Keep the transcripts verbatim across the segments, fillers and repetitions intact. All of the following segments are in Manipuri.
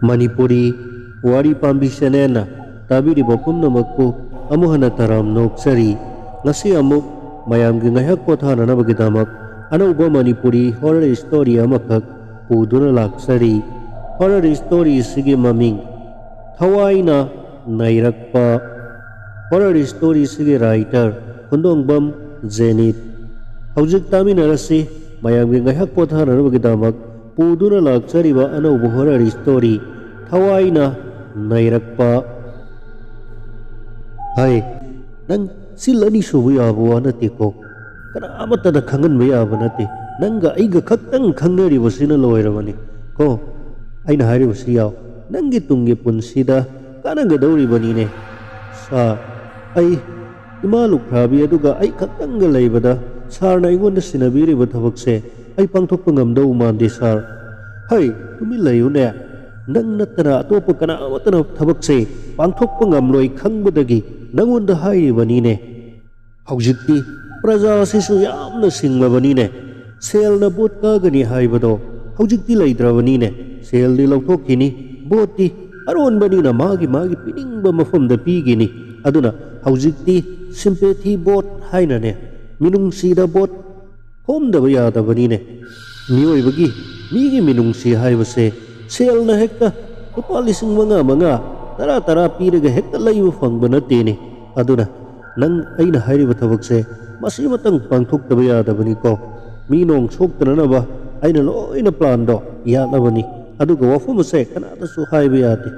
ꯃꯅꯤꯄꯨꯔꯤ ꯋꯥꯔꯤ ꯄꯥꯝꯕꯤ ꯆꯦꯅꯦꯜꯅ ꯇꯥꯕꯤꯔꯤꯕ ꯄꯨꯝꯅꯃꯛꯄꯨ ꯑꯃꯨꯛ ꯍꯟꯅ ꯇꯔꯥꯝꯅ ꯑꯣꯛꯆꯔꯤ꯫ ꯉꯁꯤ ꯑꯃꯨꯛ ꯃꯌꯥꯝꯒꯤ ꯉꯥꯏꯍꯥꯛ ꯄꯣꯊꯥꯅꯅꯕꯒꯤꯗꯃꯛ ꯑꯅꯧꯕ ꯃꯅꯤꯄꯨꯔꯤ ꯍꯣꯔꯔ ꯁ꯭ꯇꯣꯔꯤ ꯑꯃꯈꯛ ꯄꯨꯗꯨꯅ ꯂꯥꯛꯆꯔꯤ꯫ ꯍꯣꯔꯔ ꯁ꯭ꯇꯣꯔꯤ ꯑꯁꯤꯒꯤ ꯃꯃꯤꯡ ꯊꯋꯥꯏꯅ ꯅꯩꯔꯛꯄ꯫ ꯍꯣꯔꯔ ꯁ꯭ꯇꯣꯔꯤ ꯑꯁꯤꯒꯤ ꯔꯥꯏꯇꯔ ꯈꯨꯟꯗꯣꯡꯕꯝ ꯖꯦꯅꯤꯠ꯫ ꯍꯧꯖꯤꯛ ꯇꯥꯃꯤꯟꯅꯔꯁꯤ ꯃꯌꯥꯝꯒꯤ ꯉꯥꯏꯍꯥꯛ ꯄꯣꯊꯥꯅꯅꯕꯒꯤꯗꯃꯛ ꯄꯨꯗꯨꯅ ꯂꯥꯛꯆꯔꯤꯕ ꯑꯅꯧꯕ ꯍꯣꯔꯔ ꯁ꯭ꯇꯣꯔꯤ ꯊꯋꯥꯏꯅ ꯅꯩꯔꯛꯄ꯫ ꯍꯥꯏ, ꯅꯪ ꯁꯤꯜ ꯑꯅꯤ ꯁꯨꯕ ꯌꯥꯕ ꯋꯥ ꯅꯠꯇꯦꯀꯣ꯫ ꯀꯅꯥ ꯑꯃꯠꯇꯅ ꯈꯪꯍꯟꯕ ꯌꯥꯕ ꯅꯠꯇꯦ꯫ ꯅꯪꯒ ꯑꯩꯒ ꯈꯛꯇꯪ ꯈꯪꯅꯔꯤꯕꯁꯤꯅ ꯂꯣꯏꯔꯕꯅꯤ ꯀꯣ꯫ ꯑꯩꯅ ꯍꯥꯏꯔꯤꯕꯁꯤ ꯌꯥꯎ, ꯅꯪꯒꯤ ꯇꯨꯡꯒꯤ ꯄꯨꯟꯁꯤꯗ ꯀꯥꯟꯅꯒꯗꯧꯔꯤꯕꯅꯤꯅꯦ꯫ ꯁꯥꯔ, ꯑꯩ ꯏꯃꯥ ꯂꯨꯈ꯭ꯔꯥꯕꯤ ꯑꯗꯨꯒ ꯑꯩ ꯈꯛꯇꯪꯒ ꯂꯩꯕꯗ ꯁꯥꯔꯅ ꯑꯩꯉꯣꯟꯗ ꯁꯤꯟꯅꯕꯤꯔꯤꯕ ꯊꯕꯛꯁꯦ ꯑꯩ ꯄꯥꯡꯊꯣꯛꯄ ꯉꯝꯗꯧ ꯃꯥꯟꯗꯦ ꯁꯥꯔ꯫ ꯍꯩ, ꯇꯨꯃꯤꯟ ꯂꯩꯌꯨꯅꯦ꯫ ꯅꯪ ꯅꯠꯇꯅ ꯑꯇꯣꯞꯄ ꯀꯅꯥ ꯑꯃꯠꯇꯅ ꯊꯕꯛꯁꯦ ꯄꯥꯡꯊꯣꯛꯄ ꯉꯝꯂꯣꯏ ꯈꯪꯕꯗꯒꯤ ꯅꯪꯉꯣꯟꯗ ꯍꯥꯏꯔꯤꯕꯅꯤꯅꯦ꯫ ꯍꯧꯖꯤꯛꯇꯤ ꯄ꯭ꯔꯖꯥ ꯑꯁꯤꯁꯨ ꯌꯥꯝꯅ ꯁꯤꯡꯂꯕꯅꯤꯅꯦ꯫ ꯁꯦꯜꯅ ꯚꯣꯠ ꯀꯥꯒꯅꯤ ꯍꯥꯏꯕꯗꯣ ꯍꯧꯖꯤꯛꯇꯤ ꯂꯩꯇ꯭ꯔꯕꯅꯤꯅꯦ꯫ ꯁꯦꯜꯗꯤ ꯂꯧꯊꯣꯛꯈꯤꯅꯤ, ꯚꯣꯠꯇꯤ ꯑꯔꯣꯟꯕꯅꯤꯅ ꯃꯥꯒꯤ ꯃꯥꯒꯤ ꯄꯤꯅꯤꯡꯕ ꯃꯐꯝꯗ ꯄꯤꯒꯤꯅꯤ꯫ ꯑꯗꯨꯅ ꯍꯧꯖꯤꯛꯇꯤ ꯁꯤꯝꯄꯦꯊꯤ ꯚꯣꯠ ꯍꯥꯏꯅꯅꯦ, ꯃꯤꯅꯨꯡꯁꯤꯗ ꯚꯣꯠ ꯈꯣꯝꯗꯕ ꯌꯥꯗꯕꯅꯤꯅꯦ꯫ ꯃꯤꯑꯣꯏꯕꯒꯤ, ꯃꯤꯒꯤ ꯃꯤꯅꯨꯡꯁꯤ ꯍꯥꯏꯕꯁꯦ ꯁꯦꯜꯅ ꯍꯦꯛꯇ ꯂꯨꯄꯥ ꯂꯤꯁꯤꯡ ꯃꯉꯥ ꯃꯉꯥ, ꯇꯔꯥ ꯇꯔꯥ ꯄꯤꯔꯒ ꯍꯦꯛꯇ ꯂꯩꯕ ꯐꯪꯕ ꯅꯠꯇꯦꯅꯦ꯫ ꯑꯗꯨꯅ ꯅꯪ ꯑꯩꯅ ꯍꯥꯏꯔꯤꯕ ꯊꯕꯛꯁꯦ ꯃꯁꯤꯃꯇꯪ ꯄꯥꯡꯊꯣꯛꯇꯕ ꯌꯥꯗꯕꯅꯤꯀꯣ꯫ ꯃꯤ ꯅꯣꯡ ꯁꯣꯛꯇꯅꯅꯕ ꯑꯩꯅ ꯂꯣꯏꯅ ꯄ꯭ꯂꯥꯟꯗꯣ ꯌꯥꯠꯂꯕꯅꯤ꯫ ꯑꯗꯨꯒ ꯋꯥꯐꯝ ꯑꯁꯦ ꯀꯅꯥꯗꯁꯨ ꯍꯥꯏꯕ ꯌꯥꯗꯦ꯫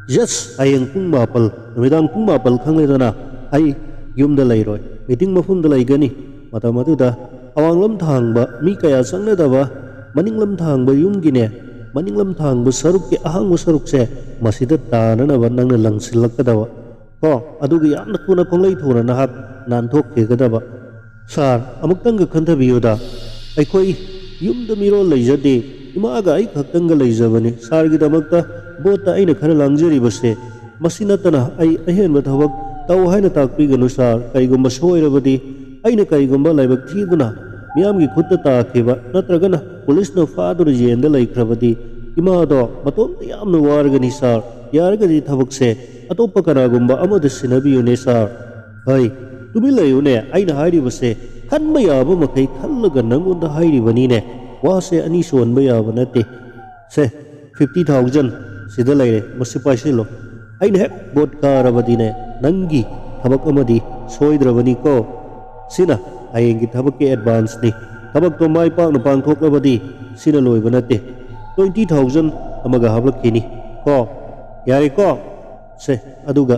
ꯌꯦꯁ, ꯍꯌꯦꯡ ꯄꯨꯡ ꯃꯥꯄꯜ, ꯅꯨꯃꯤꯗꯥꯡ ꯄꯨꯡ ꯃꯥꯄꯜ ꯈꯪꯂꯦꯗꯅ, ꯑꯩ ꯌꯨꯝꯗ ꯂꯩꯔꯣꯏ, ꯃꯤꯇꯤꯡ ꯃꯐꯝꯗ ꯂꯩꯒꯅꯤ꯫ ꯃꯇꯝ ꯑꯗꯨꯗ ꯑꯋꯥꯡꯂꯝ ꯊꯥꯡꯕ ꯃꯤ ꯀꯌꯥ ꯆꯪꯅꯗꯕ ꯃꯅꯤꯡꯂꯝ ꯊꯥꯡꯕ ꯌꯨꯝꯒꯤꯅꯦ, ꯃꯅꯤꯡꯂꯝ ꯊꯥꯡꯕ ꯁꯔꯨꯛꯀꯤ ꯑꯍꯥꯡꯕ ꯁꯔꯨꯛꯁꯦ ꯃꯁꯤꯗ ꯇꯥꯅꯅꯕ ꯅꯪꯅ ꯂꯪꯁꯤꯜꯂꯛꯀꯗꯕ꯫ ꯀꯣ, ꯑꯗꯨꯒ ꯌꯥꯝꯅ ꯊꯨꯅ ꯈꯣꯡꯂꯩ ꯊꯨꯅ ꯅꯍꯥꯛ ꯅꯥꯟꯊꯣꯛꯈꯤꯒꯗꯕ꯫ ꯁꯥꯔ, ꯑꯃꯨꯛꯇꯪꯒ ꯈꯟꯊꯕꯤꯌꯨꯗ꯫ ꯑꯩꯈꯣꯏ ꯌꯨꯝꯗ ꯃꯤꯔꯣꯜ ꯂꯩꯖꯗꯦ꯫ ꯏꯃꯥꯒ ꯑꯩ ꯈꯛꯇꯪꯒ ꯂꯩꯖꯕꯅꯤ꯫ ꯁꯥꯔꯒꯤꯗꯃꯛꯇ ꯚꯣꯠꯇ ꯑꯩꯅ ꯈꯔ ꯂꯥꯡꯖꯔꯤꯕꯁꯦ꯫ ꯃꯁꯤ ꯅꯠꯇꯅ ꯑꯩ ꯑꯍꯦꯟꯕ ꯊꯕꯛ ꯇꯧ ꯍꯥꯏꯅ ꯇꯥꯛꯄꯤꯒꯅꯨ ꯁꯥꯔ꯫ ꯀꯔꯤꯒꯨꯝꯕ ꯁꯣꯏꯔꯕꯗꯤ, ꯑꯩꯅ ꯀꯔꯤꯒꯨꯝꯕ ꯂꯥꯏꯕꯛ ꯊꯤꯗꯨꯅ ꯃꯤꯌꯥꯝꯒꯤ ꯈꯨꯠꯇ ꯇꯥꯈꯤꯕ ꯅꯠꯇ꯭ꯔꯒꯅ ꯄꯨꯂꯤꯁꯅ ꯐꯥꯗꯨꯅ ꯖꯦꯜꯗ ꯂꯩꯈ꯭ꯔꯕꯗꯤ ꯏꯃꯥꯗꯣ ꯃꯇꯣꯝꯇ ꯌꯥꯝꯅ ꯋꯥꯔꯒꯅꯤ ꯁꯥꯔ꯫ ꯌꯥꯔꯒꯗꯤ ꯊꯕꯛꯁꯦ ꯑꯇꯣꯞꯄ ꯀꯅꯥꯒꯨꯝꯕ ꯑꯃꯗ ꯁꯤꯟꯅꯕꯤꯌꯨꯅꯦ ꯁꯥꯔ꯫ ꯍꯩ, ꯇꯨꯃꯤꯟ ꯂꯩꯌꯨꯅꯦ, ꯑꯩꯅ ꯍꯥꯏꯔꯤꯕꯁꯦ ꯈꯟꯕ ꯌꯥꯕ ꯃꯈꯩ ꯈꯜꯂꯒ ꯅꯪꯉꯣꯟꯗ ꯍꯥꯏꯔꯤꯕꯅꯤꯅꯦ꯫ ꯋꯥꯁꯦ ꯑꯅꯤ ꯁꯨꯍꯟꯕ ꯌꯥꯕ ꯅꯠꯇꯦ꯫ ꯁꯦ, fifty thousand ꯁꯤꯗ ꯂꯩꯔꯦ, ꯃꯁꯤ ꯄꯥꯏꯁꯤꯜꯂꯣ꯫ ꯑꯩꯅ ꯍꯦꯛ ꯚꯣꯠ ꯀꯥꯔꯕꯗꯤꯅꯦ, ꯅꯪꯒꯤ ꯊꯕꯛ ꯑꯃꯗꯤ ꯁꯣꯏꯗ꯭ꯔꯕꯅꯤꯀꯣ꯫ ꯁꯤꯅ ꯍꯌꯦꯡꯒꯤ ꯊꯕꯛꯀꯤ ꯑꯦꯗꯚꯥꯟꯁꯅꯤ꯫ ꯊꯕꯛꯇꯣ ꯃꯥꯏ ꯄꯥꯛꯅ ꯄꯥꯡꯊꯣꯛꯂꯕꯗꯤ ꯁꯤꯅ ꯂꯣꯏꯕ ꯅꯠꯇꯦ꯫ Twenty thousand ꯑꯃꯒ ꯍꯥꯞꯂꯛꯈꯤꯅꯤ ꯀꯣ꯫ ꯌꯥꯔꯦꯀꯣ? ꯁꯦ, ꯑꯗꯨꯒ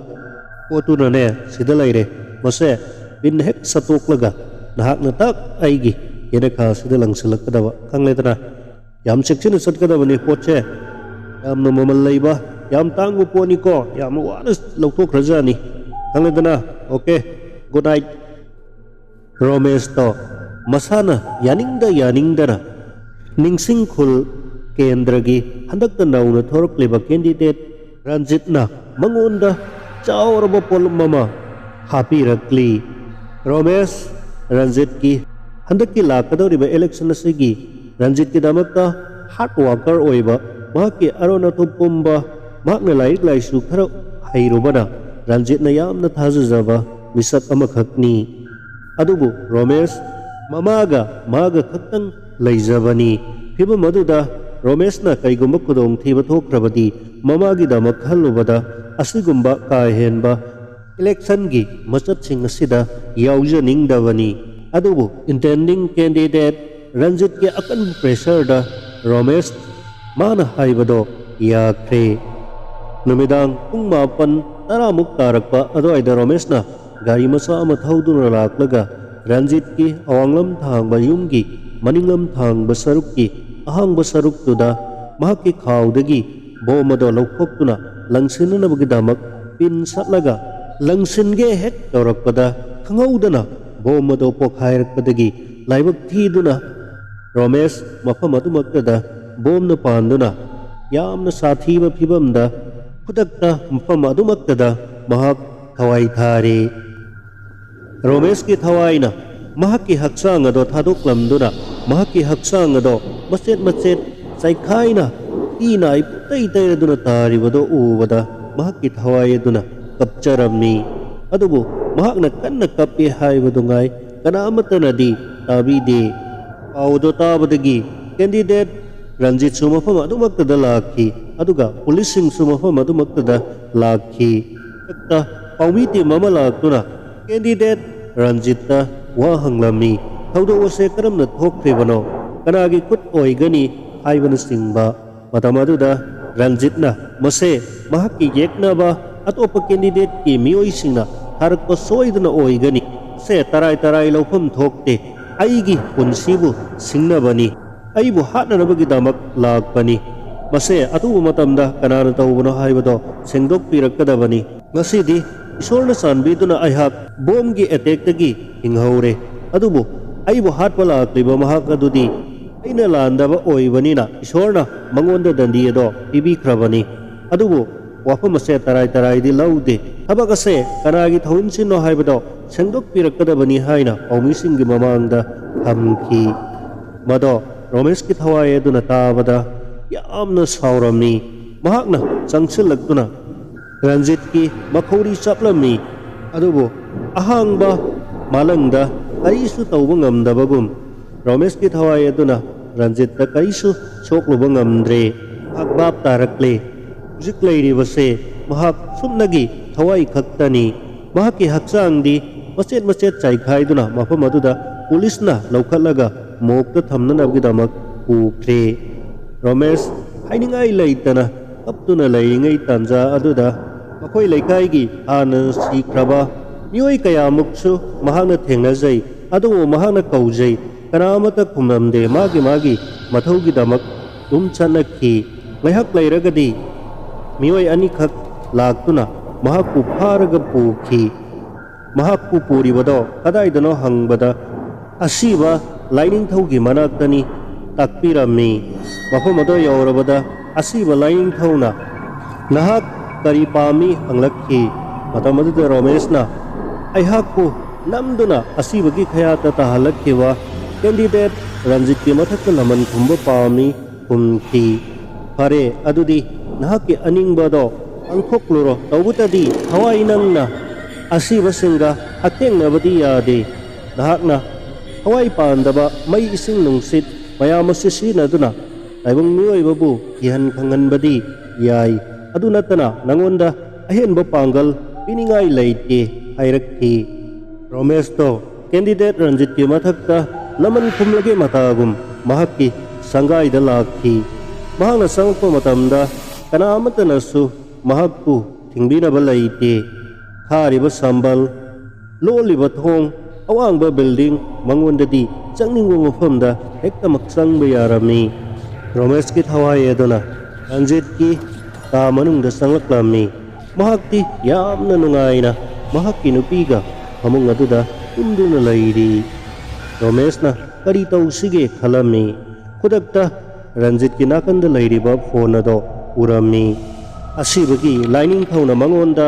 ꯄꯣꯠꯇꯨꯅꯅꯦ, ꯁꯤꯗ ꯂꯩꯔꯦ꯫ ꯃꯁꯦ ꯄꯤꯟ ꯍꯦꯛ ꯁꯠꯇꯣꯛꯂꯒ ꯅꯍꯥꯛꯅ ꯇꯛ ꯑꯩꯒꯤ ꯌꯦꯅꯈꯥꯁꯤꯗ ꯂꯪꯁꯤꯜꯂꯛꯀꯗꯕ, ꯈꯪꯂꯦꯗꯅ? ꯌꯥꯝ ꯆꯦꯛꯁꯤꯟꯅ ꯆꯠꯀꯗꯕꯅꯤ ꯄꯣꯠꯁꯦ꯫ ꯌꯥꯝꯅ ꯃꯃꯜ ꯂꯩꯕ, ꯌꯥꯝ ꯇꯥꯡꯕ ꯄꯣꯠꯅꯤꯀꯣ, ꯌꯥꯝꯅ ꯋꯥꯅ ꯂꯧꯊꯣꯛꯈ꯭ꯔꯖꯥꯠꯅꯤ, ꯈꯪꯂꯦꯗꯅ? Okay, good night꯫ ꯔꯣꯃꯦꯁꯇꯣ ꯃꯁꯥꯅ ꯌꯥꯅꯤꯡꯗ ꯌꯥꯅꯤꯡꯗꯅ ꯅꯤꯡꯁꯤꯡ ꯈꯨꯜ ꯀꯦꯟꯗ꯭ꯔꯒꯤ ꯍꯟꯗꯛꯇ ꯅꯧꯅ ꯊꯣꯔꯛꯂꯤꯕ ꯀꯦꯟꯗꯤꯗꯦꯠ ꯔꯟꯖꯤꯠꯅ ꯃꯉꯣꯟꯗ ꯆꯥꯎꯔꯕ ꯄꯣꯠꯂꯨꯝ ꯑꯃ ꯍꯥꯞꯄꯤꯔꯛꯂꯤ꯫ ꯔꯣꯃꯦꯁ, ꯔꯟꯖꯤꯠꯀꯤ ꯍꯟꯗꯛꯀꯤ ꯂꯥꯛꯀꯗꯧꯔꯤꯕ ꯏꯂꯦꯛꯁꯟ ꯑꯁꯤꯒꯤ ꯔꯟꯖꯤꯠꯀꯤꯗꯃꯛꯇ ꯍꯥꯔꯗ ꯋꯥꯔꯀꯔ ꯑꯣꯏꯕ, ꯃꯍꯥꯛꯀꯤ ꯑꯔꯣꯟ ꯑꯊꯨꯞ ꯄꯨꯝꯕ, ꯃꯍꯥꯛꯅ ꯂꯥꯏꯔꯤꯛ ꯂꯥꯏꯁꯨ ꯈꯔ ꯍꯩꯔꯨꯕꯅ ꯔꯟꯖꯤꯠꯅ ꯌꯥꯝꯅ ꯊꯥꯖꯖꯕ ꯃꯤꯁꯛ ꯑꯃꯈꯛꯅꯤ꯫ ꯑꯗꯨꯕꯨ ꯔꯣꯃꯦꯁ ꯃꯃꯥꯒ ꯃꯥꯒ ꯈꯛꯇꯪ ꯂꯩꯖꯕꯅꯤ꯫ ꯐꯤꯚꯝ ꯑꯗꯨꯗ ꯔꯣꯃꯦꯁꯅ ꯀꯩꯒꯨꯝꯕ ꯈꯨꯗꯣꯡꯊꯤꯕ ꯊꯣꯛꯈ꯭ꯔꯕꯗꯤ ꯃꯃꯥꯒꯤꯗꯃꯛ ꯈꯜꯂꯨꯕꯗ ꯑꯁꯤꯒꯨꯝꯕ ꯀꯥ ꯍꯦꯟꯕ ꯏꯂꯦꯛꯁꯟꯒꯤ ꯃꯆꯠꯁꯤꯡ ꯑꯁꯤꯗ ꯌꯥꯎꯖꯅꯤꯡꯗꯕꯅꯤ꯫ ꯑꯗꯨꯕꯨ intending candidate ꯔꯟꯖꯤꯠꯀꯤ ꯑꯀꯟꯕ ꯄ꯭ꯔꯦꯁꯔꯗ ꯔꯣꯃꯦꯁ ꯃꯥꯅ ꯍꯥꯏꯕꯗꯣ ꯌꯥꯈ꯭ꯔꯦ꯫ ꯅꯨꯃꯤꯗꯥꯡ ꯄꯨꯡ ꯃꯥꯄꯟ ꯇꯔꯥꯃꯨꯛ ꯇꯥꯔꯛꯄ ꯑꯗꯨꯋꯥꯏꯗ ꯔꯣꯃꯦꯁꯅ ꯒꯥꯔꯤ ꯃꯆꯥ ꯑꯃ ꯊꯧꯗꯨꯅ ꯂꯥꯛꯂꯒ ꯔꯟꯖꯤꯠꯀꯤ ꯑꯋꯥꯡꯂꯝ ꯊꯥꯡꯕ ꯌꯨꯝꯒꯤ ꯃꯅꯤꯡꯂꯝ ꯊꯥꯡꯕ ꯁꯔꯨꯛꯀꯤ ꯑꯍꯥꯡꯕ ꯁꯔꯨꯛꯇꯨꯗ ꯃꯍꯥꯛꯀꯤ ꯈꯥꯎꯗꯒꯤ ꯕꯣꯝ ꯑꯗꯣ ꯂꯧꯊꯣꯛꯇꯨꯅ ꯂꯪꯁꯤꯟꯅꯅꯕꯒꯤꯗꯃꯛ ꯄꯤꯟ ꯁꯠꯂꯒ ꯂꯪꯁꯤꯟꯒꯦ ꯍꯦꯛ ꯇꯧꯔꯛꯄꯗ ꯈꯪꯍꯧꯗꯅ ꯕꯣꯝ ꯑꯗꯣ ꯄꯣꯈꯥꯏꯔꯛꯄꯗꯒꯤ ꯂꯥꯏꯕꯛ ꯊꯤꯗꯨꯅ ꯔꯣꯃꯦꯁ ꯃꯐꯝ ꯑꯗꯨꯃꯛꯇꯗ ꯕꯣꯝꯅ ꯄꯥꯟꯗꯨꯅ ꯌꯥꯝꯅ ꯁꯥꯊꯤꯕ ꯐꯤꯚꯝꯗ ꯈꯨꯗꯛꯇ ꯃꯐꯝ ꯑꯗꯨꯃꯛꯇꯗ ꯃꯍꯥꯛ ꯊꯋꯥꯏ ꯊꯥꯔꯦ꯫ ꯔꯣꯃꯦꯁꯀꯤ ꯊꯋꯥꯏꯅ ꯃꯍꯥꯛꯀꯤ ꯍꯛꯆꯥꯡ ꯑꯗꯣ ꯊꯥꯗꯣꯛꯂꯝꯗꯨꯅ ꯃꯍꯥꯛꯀꯤ ꯍꯛꯆꯥꯡ ꯑꯗꯣ ꯃꯆꯦꯠ ꯃꯆꯦꯠ ꯆꯥꯏꯈꯥꯏꯅ ꯏ ꯅꯥꯏ ꯄꯨꯡꯇꯩ ꯇꯩꯔꯗꯨꯅ ꯇꯥꯔꯤꯕꯗꯣ ꯎꯕꯗ ꯃꯍꯥꯛꯀꯤ ꯊꯋꯥꯏ ꯑꯗꯨꯅ ꯀꯞꯆꯔꯝꯃꯤ꯫ ꯑꯗꯨꯕꯨ ꯃꯍꯥꯛꯅ ꯀꯟꯅ ꯀꯞꯄꯦ ꯍꯥꯏꯕꯗꯨ ꯉꯥꯏ ꯀꯅꯥ ꯑꯃꯠꯇꯅꯗꯤ ꯇꯥꯕꯤꯗꯦ꯫ ꯄꯥꯎꯗꯣ ꯇꯥꯕꯗꯒꯤ candidate ꯔꯟꯖꯤꯠꯁꯨ ꯃꯐꯝ ꯑꯗꯨꯃꯛꯇꯗ ꯂꯥꯛꯈꯤ, ꯑꯗꯨꯒ ꯄꯨꯂꯤꯁꯁꯤꯡꯁꯨ ꯃꯐꯝ ꯑꯗꯨꯃꯛꯇꯗ ꯂꯥꯛꯈꯤ꯫ ꯈꯨꯗꯛꯇ ꯄꯥꯎꯃꯤ team ꯑꯃ ꯂꯥꯛꯇꯨꯅ candidate ꯔꯟꯖꯤꯠꯇ ꯋꯥ ꯍꯪꯂꯝꯃꯤ꯫ ꯊꯧꯗꯣꯛ ꯑꯁꯦ ꯀꯔꯝꯅ ꯊꯣꯛꯈ꯭ꯔꯤꯕꯅꯣ? ꯀꯅꯥꯒꯤ ꯈꯨꯠ ꯑꯣꯏꯒꯅꯤ? ꯍꯥꯏꯕꯅꯆꯤꯡꯕ꯫ ꯃꯇꯝ ꯑꯗꯨꯗ ꯔꯟꯖꯤꯠꯅ, "ꯃꯁꯦ ꯃꯍꯥꯛꯀꯤ ꯌꯦꯛꯅꯕ ꯑꯇꯣꯞꯄ candidateꯀꯤ ꯃꯤꯑꯣꯏꯁꯤꯡꯅ ꯊꯥꯔꯛꯄ ꯁꯣꯏꯗꯅ ꯑꯣꯏꯒꯅꯤ꯫ ꯃꯁꯦ ꯇꯔꯥꯏ ꯇꯔꯥꯏ ꯂꯧꯐꯝ ꯊꯣꯛꯇꯦ꯫ ꯑꯩꯒꯤ ꯄꯨꯟꯁꯤꯕꯨ ꯁꯤꯡꯅꯕꯅꯤ꯫ ꯑꯩꯕꯨ ꯍꯥꯠꯅꯅꯕꯒꯤꯗꯃꯛ ꯂꯥꯛꯄꯅꯤ꯫ ꯃꯁꯦ ꯑꯊꯨꯕ ꯃꯇꯝꯗ ꯀꯅꯥꯅ ꯇꯧꯕꯅꯣ ꯍꯥꯏꯕꯗꯣ ꯁꯦꯡꯗꯣꯛꯄꯤꯔꯛꯀꯗꯕꯅꯤ꯫ ꯉꯁꯤꯗꯤ ꯏꯁꯣꯔꯅ ꯆꯥꯟꯕꯤꯗꯨꯅ ꯑꯩꯍꯥꯛ ꯕꯣꯝꯒꯤ attackꯇꯒꯤ ꯍꯤꯡꯍꯧꯔꯦ꯫ ꯑꯗꯨꯕꯨ ꯑꯩꯕꯨ ꯍꯥꯠꯄ ꯂꯥꯛꯂꯤꯕ ꯃꯍꯥꯛ ꯑꯗꯨꯗꯤ ꯑꯩꯅ ꯂꯥꯟꯗꯕ ꯑꯣꯏꯕꯅꯤꯅ ꯏꯁꯣꯔꯅ ꯃꯉꯣꯟꯗ ꯗꯟꯗꯤ ꯑꯗꯣ ꯄꯤꯕꯤꯈ꯭ꯔꯕꯅꯤ꯫ ꯑꯗꯨꯕꯨ ꯋꯥꯐꯝ ꯑꯁꯦ ꯇꯔꯥꯏ ꯇꯔꯥꯏꯗꯤ ꯂꯧꯗꯦ꯫ ꯊꯕꯛ ꯑꯁꯦ ꯀꯅꯥꯒꯤ ꯊꯧꯑꯣꯏꯟꯁꯤꯟꯅꯣ ꯍꯥꯏꯕꯗꯣ ꯁꯦꯡꯗꯣꯛꯄꯤꯔꯛꯀꯗꯕꯅꯤ" ꯍꯥꯏꯅ ꯄꯥꯎꯃꯤꯁꯤꯡꯒꯤ ꯃꯃꯥꯡꯗ ꯊꯝꯈꯤ꯫ ꯃꯗꯣ ꯔꯣꯃꯦꯁꯀꯤ ꯊꯋꯥꯏ ꯑꯗꯨꯅ ꯇꯥꯕꯗ ꯌꯥꯝꯅ ꯁꯥꯎꯔꯝꯃꯤ꯫ ꯃꯍꯥꯛꯅ ꯆꯪꯁꯤꯜꯂꯛꯇꯨꯅ ꯔꯟꯖꯤꯠꯀꯤ ꯃꯈꯧꯔꯤ ꯆꯞꯂꯝꯃꯤ꯫ ꯑꯗꯨꯕꯨ ꯑꯍꯥꯡꯕ ꯃꯥꯂꯪꯗ ꯀꯔꯤꯁꯨ ꯇꯧꯕ ꯉꯝꯗꯕꯒꯨꯝ ꯔꯣꯃꯦꯁꯀꯤ ꯊꯋꯥꯏ ꯑꯗꯨꯅ ꯔꯟꯖꯤꯠꯇ ꯀꯔꯤꯁꯨ ꯁꯣꯛꯂꯨꯕ ꯉꯝꯗ꯭ꯔꯦ꯫ ꯃꯍꯥꯛ ꯚꯥꯞ ꯇꯥꯔꯛꯂꯦ꯫ ꯍꯧꯖꯤꯛ ꯂꯩꯔꯤꯕꯁꯦ ꯃꯍꯥꯛ ꯁꯨꯞꯅꯒꯤ ꯊꯋꯥꯏ ꯈꯛꯇꯅꯤ꯫ ꯃꯍꯥꯛꯀꯤ ꯍꯛꯆꯥꯡꯗꯤ ꯃꯆꯦꯠ ꯃꯆꯦꯠ ꯆꯥꯏꯈꯥꯏꯗꯨꯅ ꯃꯐꯝ ꯑꯗꯨꯗ ꯄꯨꯂꯤꯁꯅ ꯂꯧꯈꯠꯂꯒ ꯃꯣꯛꯇ ꯊꯝꯅꯅꯕꯒꯤꯗꯃꯛ ꯄꯨꯈ꯭ꯔꯦ꯫ ꯔꯣꯃꯦꯁ ꯍꯥꯏꯅꯤꯡꯉꯥꯏ ꯂꯩꯇꯅ ꯀꯞꯇꯨꯅ ꯂꯩꯔꯤꯉꯩ ꯇꯥꯟꯖꯥ ꯑꯗꯨꯗ ꯃꯈꯣꯏ ꯂꯩꯀꯥꯏꯒꯤ ꯍꯥꯟꯅ ꯁꯤꯈ꯭ꯔꯕ ꯃꯤꯑꯣꯏ ꯀꯌꯥꯃꯨꯛꯁꯨ ꯃꯍꯥꯛꯅ ꯊꯦꯡꯅꯖꯩ, ꯑꯗꯨꯕꯨ ꯃꯍꯥꯛꯅ ꯀꯧꯖꯩ, ꯀꯅꯥ ꯑꯃꯠꯇ ꯈꯨꯝꯂꯝꯗꯦ꯫ ꯃꯥꯒꯤ ꯃꯥꯒꯤ ꯃꯊꯧꯒꯤꯗꯃꯛ ꯑꯗꯨꯝ ꯆꯠꯅꯈꯤ꯫ ꯉꯥꯏꯍꯥꯛ ꯂꯩꯔꯒꯗꯤ ꯃꯤꯑꯣꯏ ꯑꯅꯤꯈꯛ ꯂꯥꯛꯇꯨꯅ ꯃꯍꯥꯛꯄꯨ ꯐꯥꯔꯒ ꯄꯨꯈꯤ꯫ ꯃꯍꯥꯛꯄꯨ ꯄꯨꯔꯤꯕꯗꯣ ꯀꯗꯥꯏꯗꯅꯣ ꯍꯪꯕꯗ, "ꯑꯁꯤꯕ ꯂꯥꯏꯅꯤꯡꯊꯧꯒꯤ ꯃꯅꯥꯛꯇꯅꯤ" ꯇꯥꯛꯄꯤꯔꯝꯃꯤ꯫ ꯃꯐꯝ ꯑꯗꯨ ꯌꯧꯔꯕꯗ ꯑꯁꯤꯕ ꯂꯥꯏꯅꯤꯡꯊꯧꯅ, "ꯅꯍꯥꯛ ꯀꯔꯤ ꯄꯥꯝꯃꯤ?" ꯍꯪꯂꯛꯈꯤ꯫ ꯃꯇꯝ ꯑꯗꯨꯗ ꯔꯣꯃꯦꯁꯅ, "ꯑꯩꯍꯥꯛꯄꯨ ꯅꯝꯗꯨꯅ ꯑꯁꯤꯕꯒꯤ ꯈꯌꯥꯠꯇ ꯇꯥꯍꯜꯂꯛꯈꯤꯕ candidate ꯔꯟꯖꯤꯠꯀꯤ ꯃꯊꯛꯇ ꯂꯃꯟ ꯈꯨꯝꯕ ꯄꯥꯝꯃꯤ" ꯈꯨꯝꯈꯤ꯫ "ꯐꯔꯦ, ꯑꯗꯨꯗꯤ ꯅꯍꯥꯛꯀꯤ ꯑꯅꯤꯡꯕꯗꯣ ꯄꯥꯡꯊꯣꯛꯂꯨꯔꯣ꯫ ꯇꯧꯕꯇꯗꯤ ꯊꯋꯥꯏ ꯅꯪꯅ ꯑꯁꯤꯕꯁꯤꯡꯒ ꯍꯛꯊꯦꯡꯅꯕꯗꯤ ꯌꯥꯗꯦ꯫ ꯅꯍꯥꯛꯅ ꯊꯋꯥꯏ ꯄꯥꯟꯗꯕ ꯃꯩ, ꯏꯁꯤꯡ, ꯅꯨꯡꯁꯤꯠ ꯃꯌꯥꯝ ꯑꯁꯤ ꯁꯤꯖꯤꯟꯅꯗꯨꯅ ꯇꯥꯏꯕꯪ ꯃꯤꯑꯣꯏꯕꯕꯨ ꯀꯤꯍꯟ ꯈꯪꯍꯟꯕꯗꯤ ꯌꯥꯏ꯫ ꯑꯗꯨ ꯅꯠꯇꯅ ꯅꯉꯣꯟꯗ ꯑꯍꯦꯟꯕ ꯄꯥꯡꯒꯜ ꯄꯤꯅꯤꯡꯉꯥꯏ ꯂꯩꯇꯦ" ꯍꯥꯏꯔꯛꯈꯤ꯫ ꯔꯣꯃꯦꯁꯇꯣ ꯀꯦꯟꯗꯤꯗꯦꯠ ꯔꯟꯖꯤꯠꯀꯤ ꯃꯊꯛꯇ ꯂꯃꯟ ꯈꯨꯝꯂꯒꯦ ꯃꯇꯥꯒꯨꯝ ꯃꯍꯥꯛꯀꯤ ꯁꯪꯒꯥꯏꯗ ꯂꯥꯛꯈꯤ꯫ ꯃꯍꯥꯛꯅ ꯆꯪꯂꯛꯄ ꯃꯇꯝꯗ ꯀꯅꯥ ꯑꯃꯠꯇꯅꯁꯨ ꯃꯍꯥꯛꯄꯨ ꯊꯤꯡꯕꯤꯅꯕ ꯂꯩꯇꯦ꯫ ꯈꯥꯔꯤꯕ ꯁꯝꯕꯜ, ꯂꯣꯜꯂꯤꯕ ꯊꯣꯡ, ꯑꯋꯥꯡꯕ ꯕꯤꯜꯗꯤꯡ ꯃꯉꯣꯟꯗꯗꯤ ꯆꯪꯅꯤꯡꯕ ꯃꯐꯝꯗ ꯍꯦꯛꯇꯃꯛ ꯆꯪꯕ ꯌꯥꯔꯝꯃꯤ꯫ ꯔꯣꯃꯦꯁꯀꯤ ꯊꯋꯥꯏ ꯑꯗꯨꯅ ꯔꯟꯖꯤꯠꯀꯤ ꯀꯥ ꯃꯅꯨꯡꯗ ꯆꯪꯂꯛꯂꯝꯃꯤ꯫ ꯃꯍꯥꯛꯇꯤ ꯌꯥꯝꯅ ꯅꯨꯡꯉꯥꯏꯅ ꯃꯍꯥꯛꯀꯤ ꯅꯨꯄꯤꯒ ꯐꯃꯨꯡ ꯑꯗꯨꯗ ꯇꯨꯝꯗꯨꯅ ꯂꯩꯔꯤ꯫ ꯔꯣꯃꯦꯁꯅ ꯀꯔꯤ ꯇꯧꯁꯤꯒꯦ ꯈꯜꯂꯝꯃꯤ꯫ ꯈꯨꯗꯛꯇ ꯔꯟꯖꯤꯠꯀꯤ ꯅꯥꯀꯟꯗ ꯂꯩꯔꯤꯕ ꯐꯣꯟ ꯑꯗꯣ ꯎꯔꯝꯃꯤ꯫ ꯑꯁꯤꯕꯒꯤ ꯂꯥꯏꯅꯤꯡꯊꯧꯅ ꯃꯉꯣꯟꯗ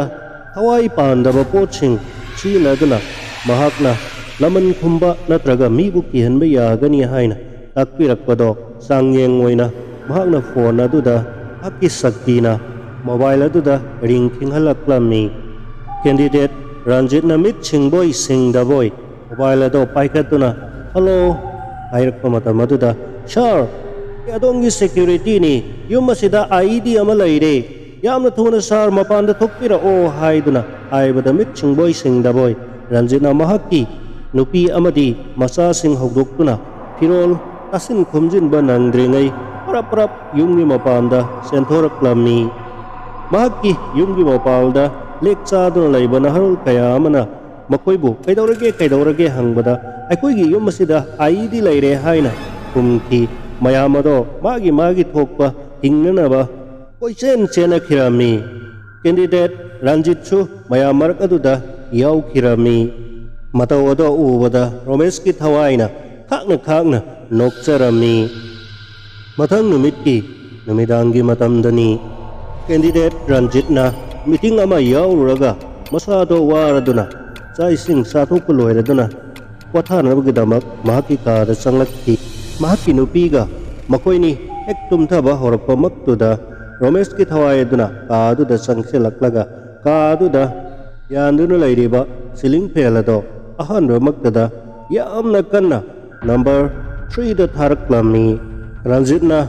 ꯊꯋꯥꯏ ꯄꯥꯟꯗꯕ ꯄꯣꯠꯁꯤꯡ ꯁꯤꯖꯤꯟꯅꯗꯨꯅ ꯃꯍꯥꯛꯅ ꯂꯃꯟ ꯈꯨꯝꯕ ꯅꯠꯇ꯭ꯔꯒ ꯃꯤꯕꯨ ꯀꯤꯍꯟꯕ ꯌꯥꯒꯅꯤ ꯍꯥꯏꯅ ꯇꯥꯛꯄꯤꯔꯛꯄꯗꯣ ꯆꯥꯡꯌꯦꯡ ꯑꯣꯏꯅ ꯃꯍꯥꯛꯅ ꯐꯣꯟ ꯑꯗꯨꯗ ꯃꯍꯥꯛꯀꯤ ꯁꯛꯇꯤꯅ ꯃꯣꯕꯥꯏꯜ ꯑꯗꯨꯗ ꯔꯤꯡ ꯈꯤꯡꯍꯜꯂꯛꯂꯝꯃꯤ꯫ ꯀꯦꯟꯗꯤꯗꯦꯠ ꯔꯟꯖꯤꯠꯅ ꯃꯤꯠ ꯁꯤꯡꯕꯣꯏ ꯁꯤꯡꯗꯕꯣꯏ ꯃꯣꯕꯥꯏꯜ ꯑꯗꯣ ꯄꯥꯏꯈꯠꯇꯨꯅ, "ꯍꯜꯂꯣ" ꯍꯥꯏꯔꯛꯄ ꯃꯇꯝ ꯑꯗꯨꯗ, "ꯁꯥꯔ, ꯑꯩ ꯑꯗꯣꯝꯒꯤ ꯁꯦꯀ꯭ꯌꯨꯔꯤꯇꯤꯅꯤ꯫ ꯌꯨꯝ ꯑꯁꯤꯗ ꯑꯥꯏ ꯏ ꯗꯤ ꯑꯃ ꯂꯩꯔꯦ꯫ ꯌꯥꯝꯅ ꯊꯨꯅ ꯁꯥꯔ ꯃꯄꯥꯟꯗ ꯊꯣꯛꯄꯤꯔꯛꯑꯣ" ꯍꯥꯏꯗꯨꯅ ꯍꯥꯏꯕꯗ, ꯃꯤꯠ ꯁꯤꯡꯕꯣꯏ ꯁꯤꯡꯗꯕꯣꯏ ꯔꯟꯖꯤꯠꯅ ꯃꯍꯥꯛꯀꯤ ꯅꯨꯄꯤ ꯑꯃꯗꯤ ꯃꯆꯥꯁꯤꯡ ꯍꯧꯗꯣꯛꯇꯨꯅ ꯐꯤꯔꯣꯜ ꯇꯥꯁꯤꯟ ꯈꯣꯝꯖꯤꯟꯕ ꯅꯪꯗ꯭ꯔꯤꯉꯩ ꯄꯔꯞ ꯄꯔꯞ ꯌꯨꯝꯒꯤ ꯃꯄꯥꯟꯗ ꯆꯦꯟꯊꯣꯔꯛꯂꯝꯃꯤ꯫ ꯃꯍꯥꯛꯀꯤ ꯌꯨꯝꯒꯤ ꯃꯄꯥꯜꯗ ꯂꯦꯛ ꯆꯥꯗꯨꯅ ꯂꯩꯕ ꯅꯍꯥꯔꯣꯜ ꯀꯌꯥ ꯑꯃꯅ ꯃꯈꯣꯏꯕꯨ "ꯀꯩꯗꯧꯔꯒꯦ, ꯀꯩꯗꯧꯔꯒꯦ?" ꯍꯪꯕꯗ, "ꯑꯩꯈꯣꯏꯒꯤ ꯌꯨꯝ ꯑꯁꯤꯗ ꯑꯥꯏ ꯏ ꯗꯤ ꯂꯩꯔꯦ" ꯍꯥꯏꯅ ꯈꯨꯝꯈꯤ꯫ ꯃꯌꯥꯝ ꯑꯗꯣ ꯃꯥꯒꯤ ꯃꯥꯒꯤ ꯊꯣꯛꯄ ꯍꯤꯡꯅꯅꯕ ꯀꯣꯏꯆꯦꯟ ꯆꯦꯟꯅꯈꯤꯔꯝꯃꯤ꯫ ꯀꯦꯟꯗꯤꯗꯦꯠ ꯔꯟꯖꯤꯠꯁꯨ ꯃꯌꯥꯝ ꯃꯔꯛ ꯑꯗꯨꯗ ꯌꯥꯎꯈꯤꯔꯝꯃꯤ꯫ ꯃꯇꯧ ꯑꯗꯣ ꯎꯕꯗ ꯔꯣꯃꯦꯁꯀꯤ ꯊꯋꯥꯏꯅ ꯈꯥꯛꯅ ꯈꯥꯛꯅ ꯅꯣꯛꯆꯔꯝꯃꯤ꯫ ꯃꯊꯪ ꯅꯨꯃꯤꯠꯀꯤ ꯅꯨꯃꯤꯗꯥꯡꯒꯤ ꯃꯇꯝꯗꯅꯤ꯫ ꯀꯦꯟꯗꯤꯗꯦꯠ ꯔꯟꯖꯤꯠꯅ ꯃꯤꯇꯤꯡ ꯑꯃ ꯌꯥꯎꯔꯨꯔꯒ ꯃꯁꯥꯗꯣ ꯋꯥꯔꯗꯨꯅ ꯆꯥꯛ ꯏꯁꯤꯡ ꯆꯥꯊꯣꯛꯄ ꯂꯣꯏꯔꯗꯨꯅ ꯄꯣꯊꯥꯅꯕꯒꯤꯗꯃꯛ ꯃꯍꯥꯛꯀꯤ ꯀꯥꯗ ꯆꯪꯂꯛꯈꯤ꯫ ꯃꯍꯥꯛꯀꯤ ꯅꯨꯄꯤꯒ ꯃꯈꯣꯏꯅꯤ ꯍꯦꯛ ꯇꯨꯝꯊꯕ ꯍꯧꯔꯛꯄꯃꯛꯇꯨꯗ ꯔꯣꯃꯦꯁꯀꯤ ꯊꯋꯥꯏ ꯑꯗꯨꯅ ꯀꯥ ꯑꯗꯨꯗ ꯆꯪꯁꯤꯜꯂꯛꯂꯒ ꯀꯥ ꯑꯗꯨꯗ ꯌꯥꯟꯗꯨꯅ ꯂꯩꯔꯤꯕ ceiling fan ꯑꯗꯣ ꯑꯍꯥꯟꯕꯃꯛꯇꯗ ꯌꯥꯝꯅ ꯀꯟꯅ number threeꯗ ꯊꯥꯔꯛꯂꯝꯃꯤ꯫ ꯔꯟꯖꯤꯠꯅ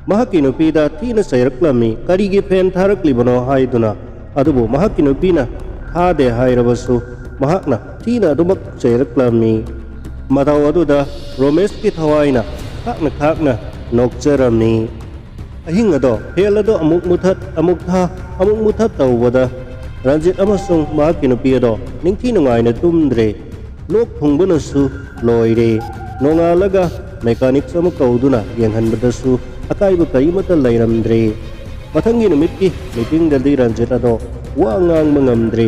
ꯃꯍꯥꯛꯀꯤ ꯅꯨꯄꯤꯗ ꯊꯤꯅ ꯆꯩꯔꯛꯂꯝꯃꯤ, "ꯀꯔꯤꯒꯤ fan ꯊꯥꯔꯛꯂꯤꯕꯅꯣ?" ꯍꯥꯏꯗꯨꯅ꯫ ꯑꯗꯨꯕꯨ ꯃꯍꯥꯛꯀꯤ ꯅꯨꯄꯤꯅ ꯊꯥꯗꯦ ꯍꯥꯏꯔꯕꯁꯨ ꯃꯍꯥꯛꯅ ꯊꯤꯅ ꯑꯗꯨꯃꯛ ꯆꯩꯔꯛꯂꯝꯃꯤ꯫ ꯃꯇꯧ ꯑꯗꯨꯗ ꯔꯣꯃꯦꯁꯀꯤ ꯊꯋꯥꯏꯅ ꯈꯥꯛꯅ ꯈꯥꯛꯅ ꯅꯣꯛꯆꯔꯝꯃꯤ꯫ ꯑꯍꯤꯡ ꯑꯗꯣ fan ꯑꯗꯣ ꯑꯃꯨꯛ ꯃꯨꯊꯠ, ꯑꯃꯨꯛ ꯊꯥ, ꯑꯃꯨꯛ ꯃꯨꯊꯠ ꯇꯧꯕꯗ ꯔꯟꯖꯤꯠ ꯑꯃꯁꯨꯡ ꯃꯍꯥꯛꯀꯤ ꯅꯨꯄꯤ ꯑꯗꯣ ꯅꯤꯡꯊꯤ ꯅꯨꯡꯉꯥꯏꯅ ꯇꯨꯝꯗ꯭ꯔꯦ꯫ ꯂꯣꯛ ꯊꯨꯡꯕꯅꯁꯨ ꯂꯣꯏꯔꯦ꯫ ꯅꯣꯡꯉꯥꯜꯂꯒ mechanics ꯑꯃ ꯀꯧꯗꯨꯅ ꯌꯦꯡꯍꯟꯕꯗꯁꯨ ꯑꯀꯥꯏꯕ ꯀꯔꯤꯃꯠꯇ ꯂꯩꯔꯝꯗ꯭ꯔꯦ꯫ ꯃꯊꯪꯒꯤ ꯅꯨꯃꯤꯠꯀꯤ meetingꯗꯗꯤ ꯔꯟꯖꯤꯠ ꯑꯗꯣ ꯋꯥ ꯉꯥꯡꯕ ꯉꯝꯗ꯭ꯔꯦ꯫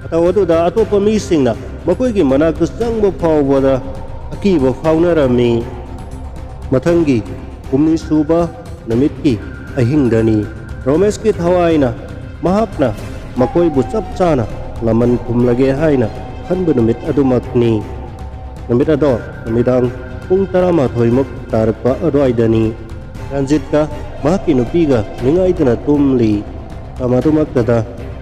ꯃꯇꯧ ꯑꯗꯨꯗ ꯑꯇꯣꯞꯄ ꯃꯤꯁꯤꯡꯅ ꯃꯈꯣꯏꯒꯤ ꯃꯅꯥꯛꯇ ꯆꯪꯕ ꯐꯥꯎꯕꯗ ꯑꯀꯤꯕ ꯐꯥꯎꯅꯔꯝꯃꯤ꯫ ꯃꯊꯪꯒꯤ ꯍꯨꯝꯅꯤ ꯁꯨꯕ ꯅꯨꯃꯤꯠꯀꯤ ꯑꯍꯤꯡꯗꯅꯤ꯫ ꯔꯣꯃꯦꯁꯀꯤ ꯊꯋꯥꯏꯅ ꯃꯍꯥꯛꯅ ꯃꯈꯣꯏꯕꯨ ꯆꯞ ꯆꯥꯅ ꯂꯃꯟ ꯈꯨꯝꯂꯒꯦ ꯍꯥꯏꯅ ꯈꯟꯕ ꯅꯨꯃꯤꯠ ꯑꯗꯨꯃꯛꯅꯤ꯫ ꯅꯨꯃꯤꯠ ꯑꯗꯣ ꯅꯨꯃꯤꯗꯥꯡ ꯄꯨꯡ ꯇꯔꯥꯃꯥꯊꯣꯏꯃꯨꯛ ꯇꯥꯔꯛꯄ ꯑꯗꯨꯋꯥꯏꯗꯅꯤ꯫ ꯔꯟꯖꯤꯠꯀ ꯃꯍꯥꯛꯀꯤ ꯅꯨꯄꯤꯒ ꯅꯤꯡꯉꯥꯏꯗꯅ ꯇꯨꯝꯂꯤ꯫ ꯃꯇꯝ ꯑꯗꯨꯃꯛꯇꯗ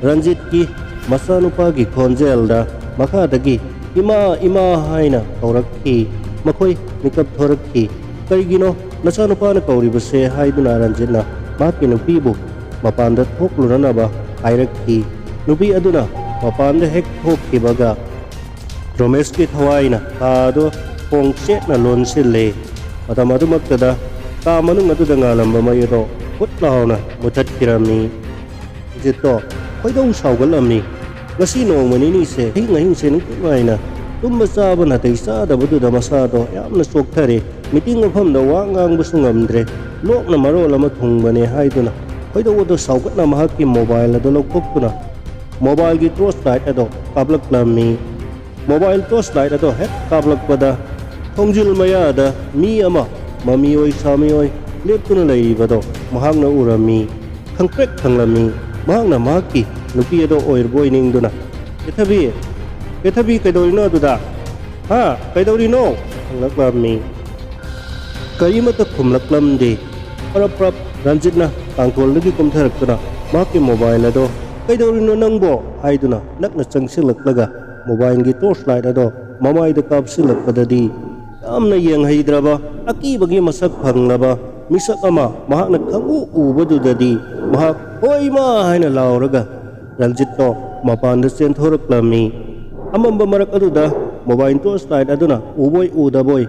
ꯔꯟꯖꯤꯠꯀꯤ ꯃꯆꯥꯅꯨꯄꯥꯒꯤ ꯈꯣꯟꯖꯦꯜꯗ ꯃꯈꯥꯗꯒꯤ "ꯏꯃꯥ, ꯏꯃꯥ" ꯍꯥꯏꯅ ꯀꯧꯔꯛꯈꯤ꯫ ꯃꯈꯣꯏ ꯃꯤꯀꯞ ꯊꯣꯔꯛꯈꯤ꯫ "ꯀꯔꯤꯒꯤꯅꯣ ꯅꯆꯥꯅꯨꯄꯥꯅ ꯀꯧꯔꯤꯕꯁꯦ?" ꯍꯥꯏꯗꯨꯅ ꯔꯟꯖꯤꯠꯅ ꯃꯍꯥꯛꯀꯤ ꯅꯨꯄꯤꯕꯨ ꯃꯄꯥꯟꯗ ꯊꯣꯛꯂꯨꯅꯅꯕ ꯍꯥꯏꯔꯛꯈꯤ꯫ ꯅꯨꯄꯤ ꯑꯗꯨꯅ ꯃꯄꯥꯟꯗ ꯍꯦꯛ ꯊꯣꯛꯈꯤꯕꯒ ꯔꯣꯃꯦꯁꯀꯤ ꯊꯋꯥꯏꯅ ꯀꯥ ꯑꯗꯨ ꯊꯣꯡ ꯆꯦꯠꯅ ꯂꯣꯟꯁꯤꯜꯂꯦ꯫ ꯃꯇꯝ ꯑꯗꯨꯃꯛꯇꯗ ꯀꯥ ꯃꯅꯨꯡ ꯑꯗꯨꯗ ꯉꯥꯜꯂꯝꯕ ꯃꯩ ꯑꯗꯣ ꯐꯨꯠ ꯂꯥꯎꯅ ꯃꯨꯊꯠꯈꯤꯔꯝꯃꯤ꯫ ꯔꯟꯖꯤꯠꯇꯣ ꯈꯣꯏꯗꯧ ꯁꯥꯎꯒꯠꯂꯝꯃꯤ꯫ ꯉꯁꯤ ꯅꯣꯡꯃ ꯅꯤꯅꯤꯁꯦ ꯑꯍꯤꯡ ꯑꯍꯤꯡꯁꯦ ꯅꯤꯡꯊꯤ ꯅꯨꯡꯉꯥꯏꯅ ꯇꯨꯝꯕ ꯆꯥꯕ ꯅꯥꯇꯩ ꯆꯥꯗꯕꯗꯨꯗ ꯃꯁꯥꯗꯣ ꯌꯥꯝꯅ ꯆꯣꯛꯊꯔꯦ꯫ Meeting ꯃꯐꯝꯗ ꯋꯥ ꯉꯥꯡꯕꯁꯨ ꯉꯝꯗ꯭ꯔꯦ꯫ ꯂꯣꯛꯅ ꯃꯔꯣꯜ ꯑꯃ ꯊꯨꯡꯕꯅꯦ ꯍꯥꯏꯗꯨꯅ ꯈꯣꯏꯗꯧ ꯑꯗꯣ ꯁꯥꯎꯒꯠꯅ ꯃꯍꯥꯛꯀꯤ mobile ꯑꯗꯨ ꯂꯧꯊꯣꯛꯇꯨꯅ mobileꯒꯤ torch light ꯑꯗꯣ ꯀꯥꯞꯂꯛꯂꯝꯃꯤ꯫ Mobile torch light ꯑꯗꯣ ꯍꯦꯛ ꯀꯥꯞꯂꯛꯄꯗ ꯊꯣꯡꯖꯤꯜ ꯃꯌꯥꯗ ꯃꯤ ꯑꯃ ꯃꯃꯤ ꯑꯣꯏ ꯁꯥꯃꯤ ꯑꯣꯏ ꯂꯦꯞꯇꯨꯅ ꯂꯩꯔꯤꯕꯗꯣ ꯃꯍꯥꯛꯅ ꯎꯔꯝꯃꯤ꯫ ꯈꯪꯄ꯭ꯔꯦꯛ ꯈꯪꯂꯝꯃꯤ꯫ ꯃꯍꯥꯛꯅ ꯃꯍꯥꯛꯀꯤ ꯅꯨꯄꯤ ꯑꯗꯣ ꯑꯣꯏꯔꯕꯣꯏ ꯅꯤꯡꯗꯨꯅ, "ꯀꯦꯊꯕꯤ, ꯀꯦꯊꯕꯤ, ꯀꯩꯗꯧꯔꯤꯅꯣ ꯑꯗꯨꯗ? ꯍꯥ? ꯀꯩꯗꯧꯔꯤꯅꯣ?" ꯍꯪꯂꯛꯂꯝꯃꯤ꯫ ꯀꯔꯤꯃꯠꯇ ꯈꯨꯝꯂꯛꯂꯝꯗꯦ꯫ ꯄ꯭ꯔꯞ ꯄ꯭ꯔꯞ ꯔꯟꯖꯤꯠꯅ ꯀꯥꯡꯊꯣꯜꯗꯒꯤ ꯀꯨꯝꯊꯔꯛꯇꯨꯅ ꯃꯍꯥꯛꯀꯤ ꯃꯣꯕꯥꯏꯜ ꯑꯗꯣ "ꯀꯩꯗꯧꯔꯤꯅꯣ ꯅꯪꯕꯣ?" ꯍꯥꯏꯗꯨꯅ ꯅꯛꯅ ꯆꯪꯁꯤꯜꯂꯛꯂꯒ ꯃꯣꯕꯥꯏꯜꯒꯤ ꯇꯣꯔꯆ ꯂꯥꯏꯠ ꯑꯗꯣ ꯃꯃꯥꯏꯗ ꯀꯥꯞꯁꯤꯜꯂꯛꯄꯗꯗꯤ ꯌꯥꯝꯅ ꯌꯦꯡꯍꯩꯗ꯭ꯔꯕ, ꯑꯀꯤꯕꯒꯤ ꯃꯁꯛ ꯐꯪꯂꯕ ꯃꯤꯁꯛ ꯑꯃ ꯃꯍꯥꯛꯅ ꯈꯪꯎ ꯎꯕꯗꯨꯗꯗꯤ ꯃꯍꯥꯛ "ꯍꯣꯏ ꯏꯃꯥ!" ꯍꯥꯏꯅ ꯂꯥꯎꯔꯒ ꯔꯟꯖꯤꯠꯇꯣ ꯃꯄꯥꯟꯗ ꯆꯦꯟꯊꯣꯔꯛꯂꯝꯃꯤ꯫ ꯑꯃꯝꯕ ꯃꯔꯛ ꯑꯗꯨꯗ ꯃꯣꯕꯥꯏꯜ ꯇꯣꯔꯆ ꯂꯥꯏꯠ ꯑꯗꯨꯅ ꯎꯕꯣꯏ ꯎꯗꯕꯣꯏ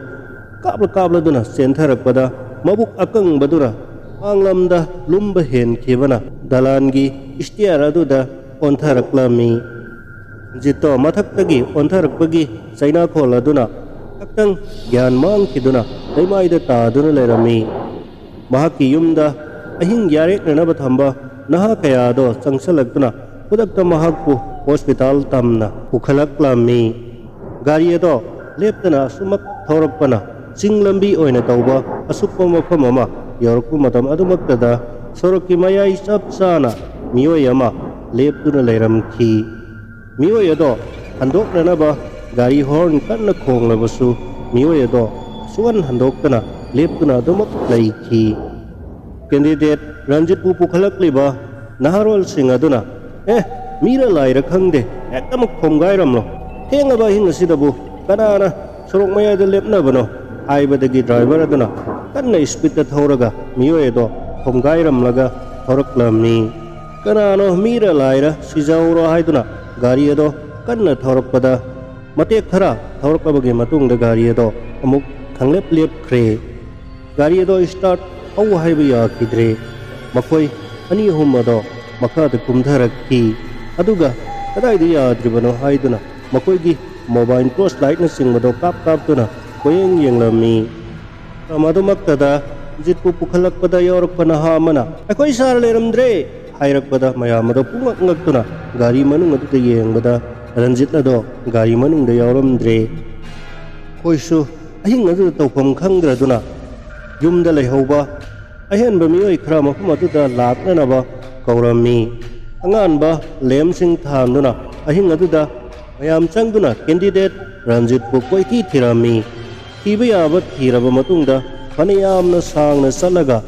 ꯀꯥꯞꯂ ꯀꯥꯞꯂꯗꯨꯅ ꯆꯦꯟꯊꯔꯛꯄꯗ ꯃꯕꯨꯛ ꯑꯀꯪꯕꯗꯨꯅ ꯃꯥꯡꯂꯝꯗ ꯂꯨꯝꯕ ꯍꯦꯟꯈꯤꯕꯅ ꯗꯂꯥꯟꯒꯤ ꯏꯁꯇꯤꯌꯥꯔ ꯑꯗꯨꯗ ꯑꯣꯟꯊꯔꯛꯂꯝꯃꯤ꯫ ꯔꯟꯖꯤꯠꯇꯣ ꯃꯊꯛꯇꯒꯤ ꯑꯣꯟꯊꯔꯛꯄꯒꯤ ꯆꯩꯅꯥꯈꯣꯜ ꯑꯗꯨꯅ ꯈꯛꯇꯪ ꯒ꯭ꯌꯥꯟ ꯃꯥꯡꯈꯤꯗꯨꯅ ꯂꯩꯃꯥꯏꯗ ꯇꯥꯗꯨꯅ ꯂꯩꯔꯝꯃꯤ꯫ ꯃꯍꯥꯛꯀꯤ ꯌꯨꯝꯗ ꯑꯍꯤꯡ ꯌꯥꯔꯦꯛꯅꯅꯕ ꯊꯝꯕ ꯅꯍꯥ ꯀꯌꯥꯗꯣ ꯆꯪꯁꯤꯜꯂꯛꯇꯨꯅ ꯈꯨꯗꯛꯇ ꯃꯍꯥꯛꯄꯨ ꯍꯣꯁꯄꯤꯇꯥꯜ ꯇꯝꯅ ꯄꯨꯈꯠꯂꯛꯂꯝꯃꯤ꯫ ꯒꯥꯔꯤ ꯑꯗꯣ ꯂꯦꯞꯇꯅ ꯑꯁꯨꯃꯛ ꯊꯧꯔꯛꯄꯅ ꯆꯤꯡ ꯂꯝꯕꯤ ꯑꯣꯏꯅ ꯇꯧꯕ ꯑꯁꯨꯞꯄ ꯃꯐꯝ ꯑꯃ ꯌꯧꯔꯛꯄ ꯃꯇꯝ ꯑꯗꯨꯃꯛꯇꯗ ꯁꯣꯔꯣꯛꯀꯤ ꯃꯌꯥꯏ ꯆꯞ ꯆꯥꯅ ꯃꯤꯑꯣꯏ ꯑꯃ ꯂꯦꯞꯇꯨꯅ ꯂꯩꯔꯝꯈꯤ꯫ ꯃꯤꯑꯣꯏ ꯑꯗꯣ ꯍꯟꯗꯣꯛꯅꯅꯕ ꯒꯥꯔꯤ ꯍꯣꯔꯟ ꯀꯟꯅ ꯈꯣꯡꯂꯕꯁꯨ ꯃꯤꯑꯣꯏ ꯑꯗꯣ ꯁꯨꯛꯍꯟ ꯍꯟꯗꯣꯛꯇꯅ ꯂꯦꯞꯇꯨꯅ ꯑꯗꯨꯃꯛ ꯂꯩꯈꯤ꯫ ꯀꯦꯟꯗꯤꯗꯦꯠ ꯔꯟꯖꯤꯠꯄꯨ ꯄꯨꯈꯠꯂꯛꯂꯤꯕ ꯅꯍꯥꯔꯣꯜꯁꯤꯡ ꯑꯗꯨꯅ, "ꯑꯦ, ꯃꯤꯔ ꯂꯥꯏꯔ ꯈꯪꯗꯦ, ꯍꯦꯛꯇꯃꯛ ꯈꯣꯝꯒꯥꯏꯔꯝꯂꯣ꯫ ꯊꯦꯡꯉꯕ ꯑꯍꯤꯡ ꯑꯁꯤꯗꯕꯨ ꯀꯅꯥꯅ ꯁꯣꯔꯣꯛ ꯃꯌꯥꯏꯗ ꯂꯦꯞꯅꯕꯅꯣ?" ꯍꯥꯏꯕꯗꯒꯤ ꯗ꯭ꯔꯥꯏꯚꯔ ꯑꯗꯨꯅ ꯀꯟꯅ ꯏꯁꯄꯤꯠꯇ ꯊꯧꯔꯒ ꯃꯤꯑꯣꯏ ꯑꯗꯣ ꯈꯣꯝꯒꯥꯏꯔꯝꯂꯒ ꯊꯧꯔꯛꯂꯝꯃꯤ꯫ ꯀꯅꯥꯅꯣ ꯃꯤꯔ ꯂꯥꯏꯔ ꯁꯤꯖꯍꯧꯔꯣ ꯍꯥꯏꯗꯨꯅ ꯒꯥꯔꯤ ꯑꯗꯣ ꯀꯟꯅ ꯊꯧꯔꯛꯄꯗ ꯃꯇꯦꯛ ꯈꯔ ꯊꯧꯔꯛꯂꯕꯒꯤ ꯃꯇꯨꯡꯗ ꯒꯥꯔꯤ ꯑꯗꯣ ꯑꯃꯨꯛ ꯈꯪꯂꯦꯞ ꯂꯦꯞꯈ꯭ꯔꯦ꯫ ꯒꯥꯔꯤ ꯑꯗꯣ ꯁ꯭ꯇꯥꯔꯠ ꯍꯧ ꯍꯥꯏꯕ ꯌꯥꯈꯤꯗ꯭ꯔꯦ꯫ ꯃꯈꯣꯏ ꯑꯅꯤ ꯑꯍꯨꯝ ꯑꯗꯣ ꯃꯈꯥꯗ ꯀꯨꯝꯊꯔꯛꯈꯤ꯫ ꯑꯗꯨꯒ ꯀꯗꯥꯏꯗ ꯌꯥꯗ꯭ꯔꯤꯕꯅꯣ ꯍꯥꯏꯗꯨꯅ ꯃꯈꯣꯏꯒꯤ ꯃꯣꯕꯥꯏꯜ ꯇꯣꯔꯆ ꯂꯥꯏꯠꯅꯆꯤꯡꯕꯗꯣ ꯀꯥꯞ ꯀꯥꯞꯇꯨꯅ ꯀꯣꯏꯌꯦꯡ ꯌꯦꯡꯂꯝꯃꯤ꯫ ꯃꯇꯝ ꯑꯗꯨꯃꯛꯇꯗ ꯔꯟꯖꯤꯠꯄꯨ ꯄꯨꯈꯠꯂꯛꯄꯗ ꯌꯥꯎꯔꯛꯄ ꯅꯍꯥ ꯑꯃꯅ, "ꯑꯩꯈꯣꯏ ꯁꯥꯔ ꯂꯩꯔꯝꯗ꯭ꯔꯦ!" ꯍꯥꯏꯔꯛꯄꯗ ꯃꯌꯥꯝ ꯑꯗꯣ ꯄꯨꯡꯉꯛ ꯉꯛꯇꯨꯅ ꯒꯥꯔꯤ ꯃꯅꯨꯡ ꯑꯗꯨꯗ ꯌꯦꯡꯕꯗ ꯔꯟꯖꯤꯠ ꯑꯗꯣ ꯒꯥꯔꯤ ꯃꯅꯨꯡꯗ ꯌꯥꯎꯔꯝꯗ꯭ꯔꯦ꯫ ꯑꯩꯈꯣꯏꯁꯨ ꯑꯍꯤꯡ ꯑꯗꯨꯗ ꯇꯧꯐꯝ ꯈꯪꯗ꯭ꯔꯗꯨꯅ ꯌꯨꯝꯗ ꯂꯩꯍꯧꯕ ꯑꯍꯦꯟꯕ ꯃꯤꯑꯣꯏ ꯈꯔ ꯃꯐꯝ ꯑꯗꯨꯗ ꯂꯥꯛꯅꯅꯕ ꯀꯧꯔꯝꯃꯤ꯫ ꯑꯉꯥꯟꯕ ꯂꯦꯝꯁꯤꯡ ꯊꯥꯟꯗꯨꯅ ꯑꯍꯤꯡ ꯑꯗꯨꯗ ꯃꯌꯥꯝ ꯆꯪꯗꯨꯅ ꯀꯦꯟꯗꯤꯗꯦꯠ ꯔꯟꯖꯤꯠꯄꯨ ꯀꯣꯏꯊꯤ ꯊꯤꯔꯝꯃꯤ꯫ ꯊꯤꯕ ꯌꯥꯕ ꯊꯤꯔꯕ ꯃꯇꯨꯡꯗ ꯐꯅ ꯌꯥꯝꯅ ꯁꯥꯡꯅ ꯆꯠꯂꯒ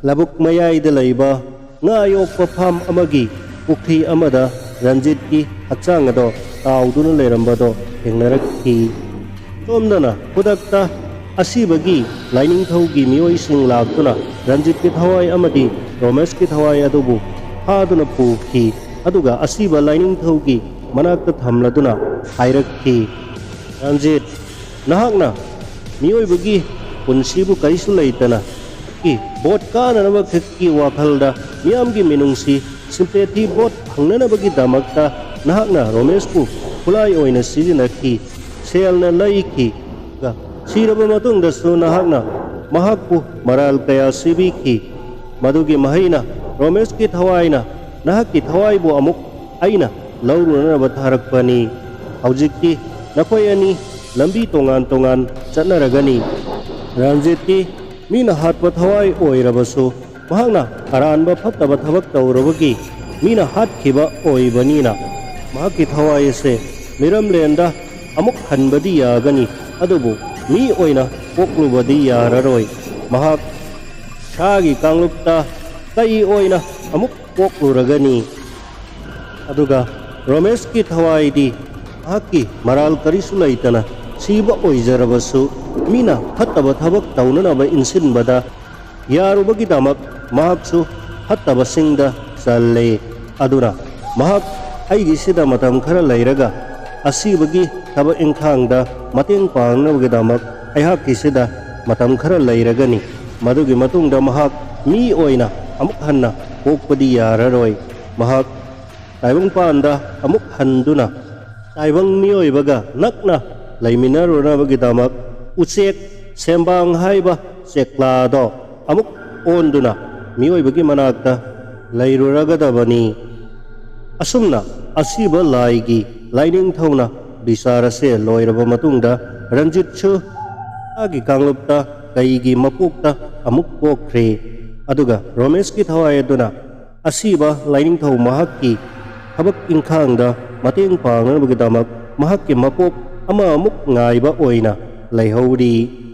ꯂꯧꯕꯨꯛ ꯃꯌꯥꯏꯗ ꯂꯩꯕ ꯉꯥ ꯌꯣꯛꯄ ꯐꯥꯝ ꯑꯃꯒꯤ ꯄꯨꯈ꯭ꯔꯤ ꯑꯃꯗ ꯔꯟꯖꯤꯠꯀꯤ ꯍꯛꯆꯥꯡ ꯑꯗꯣ ꯇꯥꯎꯗꯨꯅ ꯂꯩꯔꯝꯕꯗꯣ ꯊꯦꯡꯅꯔꯛꯈꯤ꯫ ꯁꯣꯝꯗꯅ ꯈꯨꯗꯛꯇ ꯑꯁꯤꯕꯒꯤ ꯂꯥꯏꯅꯤꯡꯊꯧꯒꯤ ꯃꯤꯑꯣꯏꯁꯤꯡ ꯂꯥꯛꯇꯨꯅ ꯔꯟꯖꯤꯠꯀꯤ ꯊꯋꯥꯏ ꯑꯃꯗꯤ ꯔꯣꯃꯦꯁꯀꯤ ꯊꯋꯥꯏ ꯑꯗꯨꯕꯨ ꯐꯥꯗꯨꯅ ꯄꯨꯈꯤ꯫ ꯑꯗꯨꯒ ꯑꯁꯤꯕ ꯂꯥꯏꯅꯤꯡꯊꯧꯒꯤ ꯃꯅꯥꯛꯇ ꯊꯝꯂꯗꯨꯅ ꯍꯥꯏꯔꯛꯈꯤ, "ꯔꯟꯖꯤꯠ, ꯅꯍꯥꯛꯅ ꯃꯤꯑꯣꯏꯕꯒꯤ ꯄꯨꯟꯁꯤꯕꯨ ꯀꯔꯤꯁꯨ ꯂꯩꯇꯅ ꯀꯤ ꯚꯣꯠ ꯀꯥꯅꯅꯕ ꯈꯛꯀꯤ ꯋꯥꯈꯜꯗ ꯃꯤꯌꯥꯝꯒꯤ ꯃꯤꯅꯨꯡꯁꯤ, sympathy vote ꯐꯪꯅꯅꯕꯒꯤꯗꯃꯛꯇ ꯅꯍꯥꯛꯅ ꯔꯣꯃꯦꯁꯄꯨ ꯈꯨꯠꯂꯥꯏ ꯑꯣꯏꯅ ꯁꯤꯖꯤꯟꯅꯈꯤ, ꯁꯦꯜꯅ ꯂꯩꯈꯤ, ꯑꯗꯨꯒ ꯁꯤꯔꯕ ꯃꯇꯨꯡꯗꯁꯨ ꯅꯍꯥꯛꯅ ꯃꯍꯥꯛꯄꯨ ꯃꯔꯥꯜ ꯀꯌꯥ ꯁꯤꯕꯤꯈꯤ꯫ ꯃꯗꯨꯒꯤ ꯃꯍꯩꯅ ꯔꯣꯃꯦꯁꯀꯤ ꯊꯋꯥꯏꯅ ꯅꯍꯥꯛꯀꯤ ꯊꯋꯥꯏꯕꯨ ꯑꯃꯨꯛ ꯑꯩꯅ ꯂꯧꯔꯨꯅꯅꯕ ꯊꯥꯔꯛꯄꯅꯤ꯫ ꯍꯧꯖꯤꯛꯇꯤ ꯅꯈꯣꯏ ꯑꯅꯤ ꯂꯝꯕꯤ ꯇꯣꯉꯥꯟ ꯇꯣꯉꯥꯟ ꯆꯠꯅꯔꯒꯅꯤ꯫" ꯔꯟꯖꯤꯠꯇꯤ ꯃꯤꯅ ꯍꯥꯠꯄ ꯊꯋꯥꯏ ꯑꯣꯏꯔꯕꯁꯨ, ꯃꯍꯥꯛꯅ ꯑꯔꯥꯟꯕ ꯐꯠꯇꯕ ꯊꯕꯛ ꯇꯧꯔꯕꯒꯤ ꯃꯤꯅ ꯍꯥꯠꯈꯤꯕ ꯑꯣꯏꯕꯅꯤꯅ, ꯃꯍꯥꯛꯀꯤ ꯊꯋꯥꯏ ꯑꯁꯦ ꯃꯤꯔꯝꯂꯦꯟꯗ ꯑꯃꯨꯛ ꯍꯟꯕꯗꯤ ꯌꯥꯒꯅꯤ, ꯑꯗꯨꯕꯨ ꯃꯤ ꯑꯣꯏꯅ ꯄꯣꯛꯂꯨꯕꯗꯤ ꯌꯥꯔꯔꯣꯏ꯫ ꯃꯍꯥꯛ ꯁꯥꯒꯤ ꯀꯥꯡꯂꯨꯞꯇ ꯀꯩ ꯑꯣꯏꯅ ꯑꯃꯨꯛ ꯄꯣꯛꯂꯨꯔꯒꯅꯤ꯫ ꯑꯗꯨꯒ ꯔꯣꯃꯦꯁꯀꯤ ꯊꯋꯥꯏꯗꯤ ꯃꯍꯥꯛꯀꯤ ꯃꯔꯥꯜ ꯀꯔꯤꯁꯨ ꯂꯩꯇꯅ ꯁꯤꯕ ꯑꯣꯏꯖꯔꯕꯁꯨ, ꯃꯤꯅ ꯐꯠꯇꯕ ꯊꯕꯛ ꯇꯧꯅꯅꯕ ꯏꯟꯁꯤꯟꯕꯗ ꯌꯥꯔꯨꯕꯒꯤꯗꯃꯛ ꯃꯍꯥꯛꯁꯨ ꯐꯠꯇꯕꯁꯤꯡꯗ ꯆꯜꯂꯦ꯫ ꯑꯗꯨꯅ ꯃꯍꯥꯛ ꯑꯩꯒꯤꯁꯤꯗ ꯃꯇꯝ ꯈꯔ ꯂꯩꯔꯒ ꯑꯁꯤꯕꯒꯤ ꯊꯕꯛ ꯏꯪꯈꯥꯡꯗ ꯃꯇꯦꯡ ꯄꯥꯡꯅꯕꯒꯤꯗꯃꯛ ꯑꯩꯍꯥꯛꯀꯤꯁꯤꯗ ꯃꯇꯝ ꯈꯔ ꯂꯩꯔꯒꯅꯤ꯫ ꯃꯗꯨꯒꯤ ꯃꯇꯨꯡꯗ ꯃꯍꯥꯛ ꯃꯤ ꯑꯣꯏꯅ ꯑꯃꯨꯛ ꯍꯟꯅ ꯄꯣꯛꯄꯗꯤ ꯌꯥꯔꯔꯣꯏ꯫ ꯃꯍꯥꯛ ꯇꯥꯏꯕꯪꯄꯥꯟꯗ ꯑꯃꯨꯛ ꯍꯟꯗꯨꯅ ꯇꯥꯏꯕꯪ ꯃꯤꯑꯣꯏꯕꯒ ꯅꯛꯅ ꯂꯩꯃꯤꯟꯅꯔꯨꯅꯕꯒꯤꯗꯃꯛ ꯎꯆꯦꯛ ꯁꯦꯝꯕꯥꯡ ꯍꯥꯏꯕ ꯆꯦꯛꯂꯥꯗꯣ ꯑꯃꯨꯛ ꯑꯣꯟꯗꯨꯅ ꯃꯤꯑꯣꯏꯕꯒꯤ ꯃꯅꯥꯛꯇ ꯂꯩꯔꯨꯔꯒꯗꯕꯅꯤ꯫ ꯑꯁꯨꯝꯅ ꯑꯁꯤꯕ ꯂꯥꯏꯒꯤ ꯂꯥꯏꯅꯤꯡꯊꯧꯅ ꯕꯤꯆꯥꯔ ꯑꯁꯦ ꯂꯣꯏꯔꯕ ꯃꯇꯨꯡꯗ ꯔꯟꯖꯤꯠꯁꯨ ꯃꯥꯒꯤ ꯀꯥꯡꯂꯨꯞꯇ ꯀꯩꯒꯤ ꯃꯄꯣꯛꯇ ꯑꯃꯨꯛ ꯄꯣꯛꯈ꯭ꯔꯦ꯫ ꯑꯗꯨꯒ ꯔꯣꯃꯦꯁꯀꯤ ꯊꯋꯥꯏ ꯑꯗꯨꯅ ꯑꯁꯤꯕ ꯂꯥꯏꯅꯤꯡꯊꯧ ꯃꯍꯥꯛꯀꯤ ꯊꯕꯛ ꯏꯪꯈꯥꯡꯗ ꯃꯇꯦꯡ ꯄꯥꯡꯅꯕꯒꯤꯗꯃꯛ ꯃꯍꯥꯛꯀꯤ ꯃꯄꯣꯛ ꯑꯃꯃꯨꯛ ꯉꯥꯏꯕ ꯑꯣꯏꯅ ꯂꯩꯍꯧꯔꯤ꯫